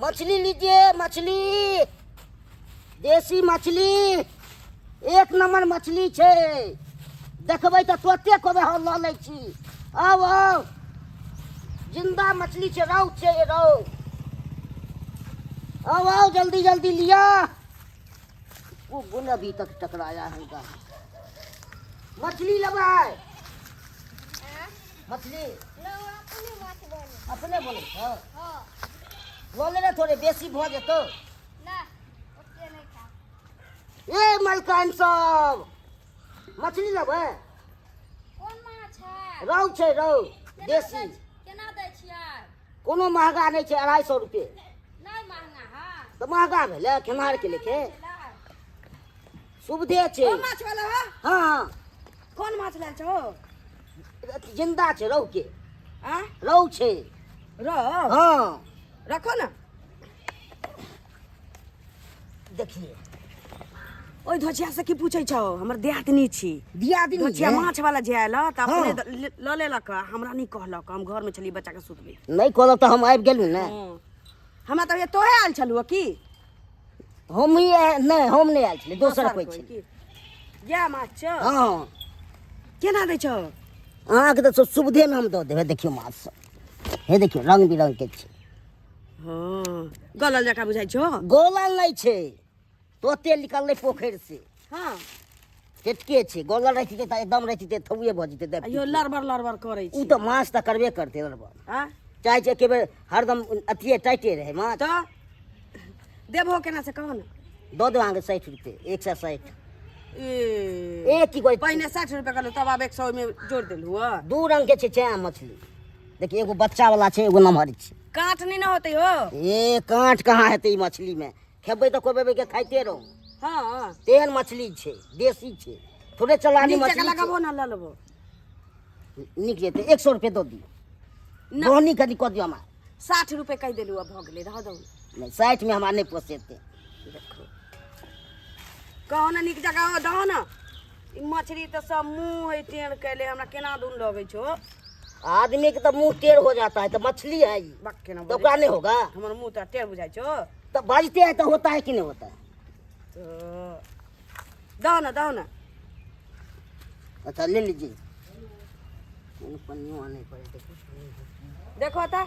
मछली लीजिए, मछली, देसी मछली, एक नंबर मछली छै। देखबै तऽ तुरते कहबै हँ लऽ लै छी। आउ आउ, जिंदा मछली छै, रहु छै, रहु। आउ आउ, जल्दी जल्दी लिअ। वो गुण अभी तक टकराया है का? मछली लेबै? मछली अपने बोलै छौ? लऽ लेने थोड़े बेसी भऽ जेतौ। ए मलकाइन सब, मछली लेबै? रहु छै, रहु देसी। कोनो महगा नहि छै, 250 रुपये। तऽ महगा भेलै खेनारके लेखे? सुविधे छै। माछ वाला? हाँ हाँ। कोन माछ लायल छौ? जिंदा छै, रहु के। आ रहु छै। रहु? हाँ। रखो ने। देखिए। ओहि धोछिया से की पूछै छौ? हमर दियादनी छी। दियादनी? धोछिया माछ वाला जे आयल तऽ अपने हाँ। लऽ लेलक, हमरा नहि कहलक। हम घर में छलियै, बच्चा के सुतबै। नहि कहलक तऽ हम आबि गेलहुँ ने। हाँ। हमरा तऽ तोहे आयल छलू की? हम ही नहि, हम नहि आयल छलियै, दोसर कोइ छलै। की या माछ छौ? हाँ। केना दै छौ? अहाँके तऽ सुविधेमे हम दऽ देबै। देखियौ माछ सब, हे देखियौ, रंग बिरंगके छै। हँ, गलल जकाँ बुझाइ छौ। गोलल नहि छै, तोते निकललै पोखरि से। टेटके छै। गोलल रहितै तऽ एकदम रहितै, थौए भऽ जेतै। आ यो लड़बड़ लड़बड़ करै ओ छै। तऽ माछ तऽ करबे करतै लड़बड़। आ चाहै छै एके बेर हरदम अथिए टाइटे रहै माछ। तऽ देबहो केना से कहो ने। दऽ देब अहाँके 60 रुपए, 160। ए। ए की कहै? पहिने 60 रुपए कहलहुँ, तब आब 100 ओहिमे जोड़ि देलहुँ हँ। दू रंग के छै चैया मछली। देखिए, एगो बच्चा वाला छै, एगो नमहर छै। काँट नहि ने होतै हो? ए, काँट कहाँ हेतै ई मछली में? खेबै तऽ कहबै के खाइते रहू। तेहन मछली छै, देसी छै, थोड़े चलानी नीक मछली जकाँ छै। लगाबो ने, लऽ लेबो। नीक जेतै, 100 रुपए दऽ दियौ। ना। बोहनी कनि कऽ दियौ हमरा। 60 रुपए कहि देलहुँ, आब भऽ गेलै, रह दौ। नहि, 60 मे हमरा नहि पोसेतै। देखो, कहो ने नीक जकाँ हो, दहो ने। ई मछली तऽ सब मुँह है टेढ़ कैले, हमरा केना दून लगै छौ। आदमी के तो मुंह टेढ़ हो जाता है, तो मछली है ई बक, केना तो बजै? ओकरा नहीं होगा? हमर मुँह तऽ टेढ़ बुझाइ छौ? तो बाजते हैं तो होता है कि नहीं होता है? तऽ दहो ने, दहो ने। अच्छा, ले लीजिए। कोनो पन्नियों आने पड़े, देखो। देखो तऽ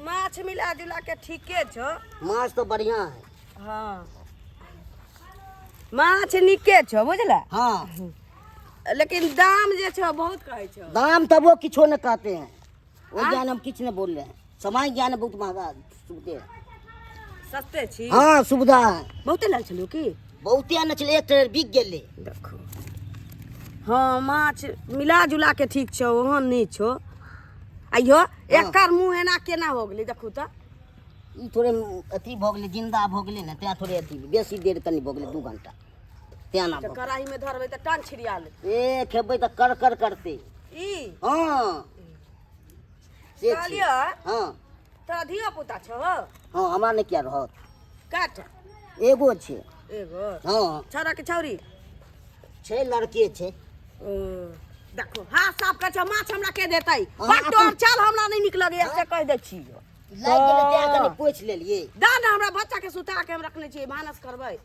माछ मिला जुला के ठीके छौ। माछ तो बढ़िया है। हाँ, माछ नीके छौ, बुझला? लेकिन दाम जे छौ बहुत कहै छौ। दाम तब वो किछो न कहते हैं, वो ज्ञान हम किछ न बोल रहे हैं। समय ज्ञान बहुत महंगा सुविधे है। सस्ते छी। हाँ, सुविधा है। बहुते लाल छलौ की? बहुते न छलै, एक ट्रेलर बिक गेलै। देखो, हाँ, माछ मिला जुला के ठीक छौ, ओहन नहि छौ। आइयो एकर मुँह एना केना हो गेलै? देखू तऽ। ई थोड़े अथी भऽ गेलै, जिंदा भऽ गेलै ने, तें थोड़े अथी बेसी देर कनि भऽ गेलै, 2 घंटा, तें ना तऽ भऽ गेलै। कड़ाही में धरबै तऽ टांग छिड़िया लेतै। ए, खेबै तऽ कर कर करतै। ई हाँ, से छै। कहलियौ। तोरा धियो पुता छौ? हाँ, हमरा नहि किया रहत? काट। एगो छै। एगो? हाँ। छौड़ा के छौरी? छै, लड़के छै। ओ, देखो, हाथ साफ कर छौ। माछ हमरा के देतै? अहाँ बक, तोहर चाल हमरा नहि नीक लगैया, से कहि दै छियौ। लागि गेलै तें कनि पोछि लेलियै। दा ने हमरा, बच्चा के सुता के हम रखने छियै, भानस करबै।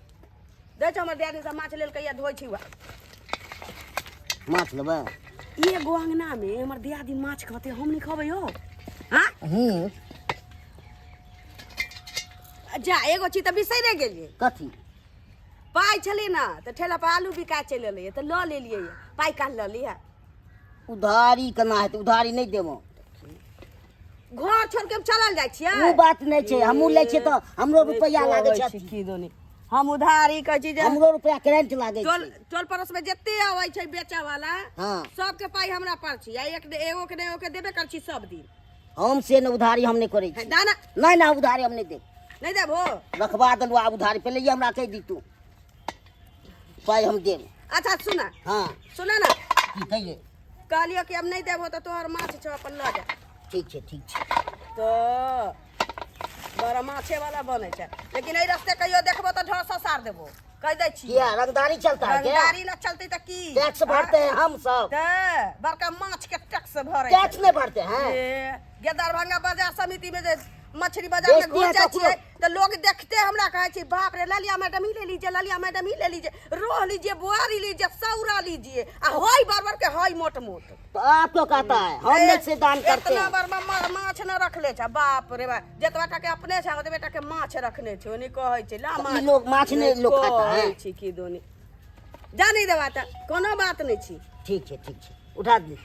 दै छौ, हमर दियादनी सब माछ लेलकै या, धोइ छी। माछ लेबै? एगो अंगना में हमर दियादनी माछ खते, हम नहीं खबै हो? हाँ? जा, एगो चीज तऽ बिसरि गेलियै। कथी? पाइ छलै ने तऽ ठेला पर आलू बिका चलि एलैए तऽ लऽ लेलियै। पाइ काल्हि लऽ लिहे। उधारी केना हेतै? उधारी नहि देबो। घर छोड़ के हम चलल जाइ छियै? ओ बात नहि छै, हमहूँ लै छियै तऽ हमरो रुपैआ लागै छै अथी। की दोनी, हम उधारी कहै छी जे हमरो रुपैआ करेंट लागै टोल छै। टोल पड़ोस में जते अबै छै बेचऽ वाला, सबके पाइ हमरा पर छी आ एक एगो के ने एगो के देबे कर छी सब दिन। हम से नहि, उधारी हम नहि करै छी। दाना। नहि नहि, उधारी हम नहि देब। नहि देबहो? रखबा देलहुँ, आब उधारी पहिले ई हमरा कहि दी तू, पाइ हम देब। अच्छा सुना। सुना ने। की कहिए? कहलियो कि अब नहि देबहो तऽ तोहर माछ छौ, अपन लऽ जा। ठीक छै, ठीक छै। तऽ बड़ा माछे वाला बनै छै, लेकिन एहि रस्ते कहियो देखबो तऽ ढोर ससार देबो, कहि दै छी। क्या रंगदारी चलता है? क्या रंगदारी न चलतै तऽ की? टैक्स भरते हैं हम सब। तऽ बड़का माछ के टैक्स भरै। टैक्स नहीं भरते हैं? ए, गे दरभंगा बाजार समिति में जे मछली बाजार में बेचती घुस है जाइ तो छियै तऽ लोग देखते हमरा कहै छै, बाप रे, ललिया मैडम ही ले लीजिए, ललिया मैडम ही ले लीजिए, रोह लीजिए, बुआरी लीजिए, सौरा लीजिए, आ होय बड़ के होय मोट मोट। तो आपको कहता है, हम नहीं से दान करते इतना हैं। बड़ माछ न रखले छै, बाप रे बाप, जतबा टा के अपने छै ओतबे टा के माछ रखने छै। ओनी कहै छै ला तो माछ ई लोग माछ नहि लोग खाता है। कहै छै की दोनी जा नहीं देबा तऽ कोनो बात नहि छी। ठीक है, ठीक है, उठा दी।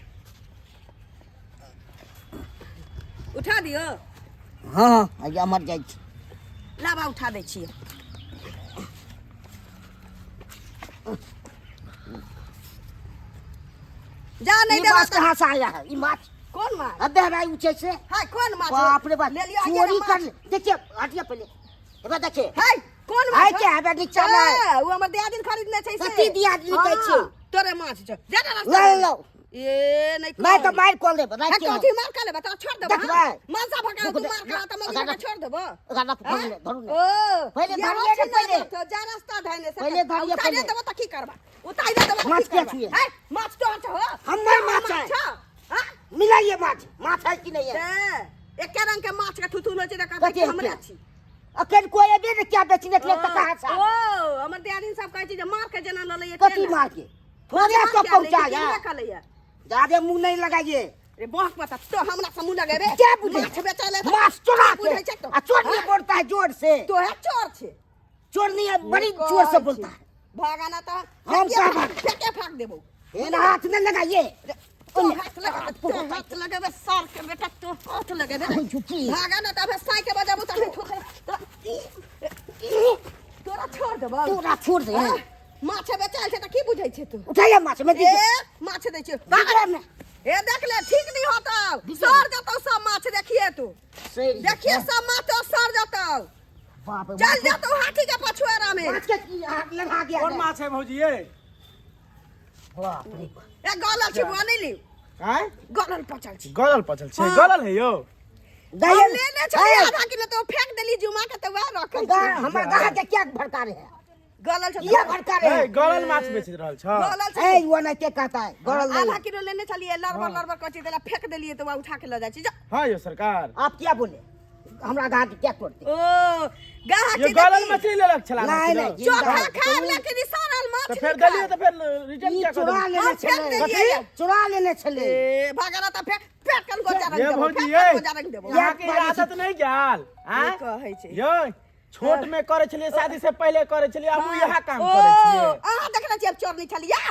उठा दियौ। हाँ, हाँ, मर जाइ छी। लाबा, उठा दै छियै। जा नहीं ई देबा माछ तऽ कहाँ से आया है ई माछ? कोन माछ? अबे हराई ऊंचे से। हाय, कोन माछ? बाप रे बाप। ले लियो, आइए चोरी ना कर माछ। ले। देखिए, हटिए पहले, एबे देखिए। हाय, कोन माछ? हाय, क्या है नीचा में? ए, उ हमर दियादिन खरीदने छै से। कथी दियादिन कहै छी? हाँ, तोरे माछ छै, जा ना रास्ता ले में। लो। ए नहीं। मैं तो मार कॉल देब राख के। कथी मार का लेबा? तोरा छोड़ देबो? देखबै। हाँ? मनसा भका रुक तू दे, मार का त मौगी अगर के छोड़ देबो। ओकरा रख, धरू ले, धरू ले। ओ पहिले ये धरिए ने होछि पहिले। तो जा रास्ता धैने से। पहिले धरिए, उतारे पहिले। देबो त की करबा? उतारे देबो त माछ की किया करबा? छुए? है, माछ तोहर छौ? हमर माछ है। हां। मिलाइए, माछ माछ है कि नहीं है? ते एके रंग के माछ के थुथुन होइ छै त कहतै कथी कि हमरा है? छी। अखन कोई एबे ने क्या बेचने के लिए त कहाँ से? ओ हमर दियादिन सब कहै छै जे मार के जेना ल लैए। कथी मार के? थोड़े तो पहुंचाया। के लैए। ज्यादा मुंह नहीं लगाइए। रे बहक पता तो हमरा से मुंह लगेबे। क्या बुझे? माछ बेचै ले माछ चोरा के बुझै छै तो। आ चोर नहीं बोलता है जोर से। तो है चोर छै। चोर नहीं है, बड़ी जोर से बोलता है। भागाना तो हम फेंके का फाक- भाग? फेंके फाक देबो। एना हाथ न लगाइए। तो हाथ लगा, तो हाथ लगेबे सार के बेटा, तो हाथ लगेबे। झुकी। भागा ना तबे साई के बजाबू तबे ठोके तोरा छोड़ देबो। तोरा छोड़ दे। हाँ? माछ बेचायल छै त की बुझै छै तू? उठाइए माछ में ए दीजिए। माछ दै छै। भागरे में। ए देख ले, ठीक नहीं होता, सर जतौ सब माछ, देखिए तू। सही। देखिए, सब माछ तो सर जतौ। बाप रे। चल जतौ हाथी के पछुआरा में। माछ के की हाथ लगा दिया? कोन माछ है भौजी ये? बाप रे बाप। ए गलल छी बुआ, नहीं ली। आय? गलल पचल छी। गलल पचल छै? हाँ। गलल है यौ? हम दही लेने छलियै आधा किलो तो फेंक देली जुमा के, तऽ वएह रखै छी। हमर गाहक के क्या भड़का रहे हैं? गलल छै। ये भड़का रहे ए हैं। गलल माछ बेच रहल छ? गलल छै। ए वो नहीं के कहता है गरल आधा नहीं। किलो लेने छलियै, लड़बड़ लड़बड़ कथी देला, फेंक देलियै तऽ वएह उठा के लऽ जाइ छी जा। हाँ यौ सरकार। आप क्या बोले? हमरा गाहक के क्या तोड़ते? ओ गाहक ये के गलल देखी। मछली लेलक छला आधा नहीं, किलो? नहीं, चोखा खायब लेकिन ई सड़ल माछ तऽ फेर नहि देलियै खायब। तऽ फेर रिटर्न ई क्या कर चुरा देलियै? लेने हम फेंक छले। देलियै। चुरा लेने छले। ए भागना तऽ फेंक फेंक कन गोजा रंग ये देबो, भौजी फेंक ये कन गोजा रंग देबो। अहाँके ई आदत नहि गेल? आँय? ई कहै छै। यौ, छोट में करे छलियै, शादी से पहिले करे छलियै, आब इएह काम ओ करे छियै। अहाँ देखने छियै चोर नहि छलियै?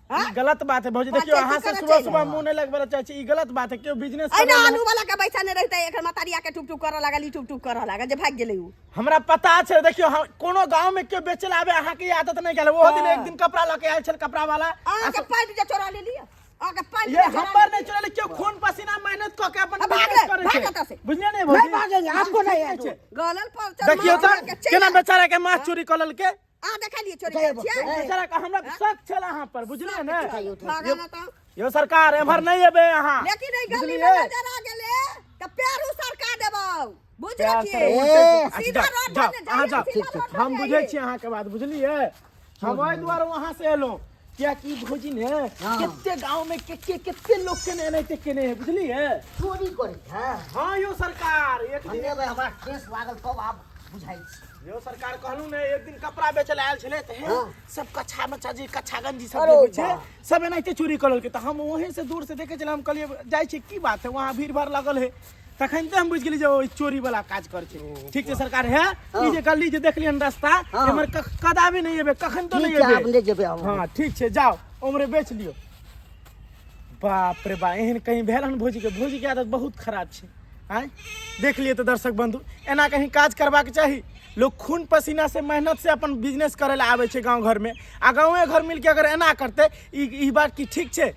हाँ? ई गलत बात है भौजी। देखियौ, पंचायती अहाँ से करऽ सुबह चलि। सुबह मुंह नहि लगबै लए चाहै छी। ई गलत बात है, केओ बिजनेस एहिना आलू वाला के बैसा नहि रहितै, एकर मतारिया के टुक टुक करऽ लागल, ई टुक टुक करऽ लागल जे भागि गेलै उ। हमरा पता छै। देखियौ, हम कोनो गांव में केओ बेचे ला आबे, अहाँ के ई आदत नहि गेल। ओहो दिन हाँ। एक दिन कपड़ा लऽ के आयल छल कपड़ा वाला। अहाँके पैंट जे चोरा लेलियै, अहाँके पैंट ये जे चोरा हमर नहि चोरेले। केओ खून पसीना मेहनत कऽ के अपन आ भाग बिजनेस रे, करै भाग छै। एतऽ से। बुझलियै ने नहीं भौजी? भागेंगे, आपको नहीं है। छै। गलल पर चल। देखियौ माछ तऽ लऽ के चलि केना आयल। बेचारा के माछ चोरी कऽ लेलकै। अहाँ देखलियै चोरी उठाइए करै छियै? ए। बेचारा के हमरा शक छल अहाँ पर, बुझलियै ने? उठाइए, उठाइए। भागा ना तऽ। यौ सरकार, एम्हर नहि एबै अहाँ। लेकिन एहि गली में बुझलियै? नजर आ गेलै तऽ पैर उसरका देबौ, बुझ प्यार रखिए। से ए, अच्छा, सीधा जाउ, रोड जाउ, पर अहाँ जाइए, जाउ। सीधा रोड पर हम बुझै जाइए। छी अहाँके बात, बुझलियै? हम ओहि दुआरे वहाँ से एलहुँ कियाकि भौजी ने कते गाँव में के के कते लोग के ने एनाहिते केने है, बुझलियै? चोरी करै है? हाँ यौ सरकार, एक दिन भन्ने भाई, हमरा ठेस लागल तब आब बुझाइ छै। यौ सरकार, कहलहुँ ने, एक दिन कपड़ा बेचै लए आयल छलै तऽ हे हाँ। सब कच्छा मच्छा जे कच्छा गंजी सब अरे जे होइ छै वाह। सब एनाहिते चोरी कऽ लेलकै। तऽ हम वहीं से दूर से देखै छलियै। हम कहलियै जाइ छी, की बात है, वहाँ भीड़ भाड़ लागल है। तखन तऽ हम बुझि गेलियै जे ओ चोरी वाला काज करै छै। ठीक छै सरकार, हे ई जे गली जे देखलियन रास्ता हाँ। एमहर कदापि नहि एबै, कखन तो ठीक नहि छै, आब एबै। नहि जेबै हम। हाँ ठीक छै, जाओ उम्हरे बेच लियौ। बाप रे बा, एहन कहीं भेल हन भौजीके? भौजीके आदत बहुत खराब छै। आँय, देख लिए तऽ दर्शक बंधु, एना कहीं काज करबाक चाही? लोग खून पसीना से मेहनत से अपन बिजनेस करे ला आबै छै गाँव घरमे, आ गाँवे घर मिलके अगर एना करतै, ई बात की ठीक छै?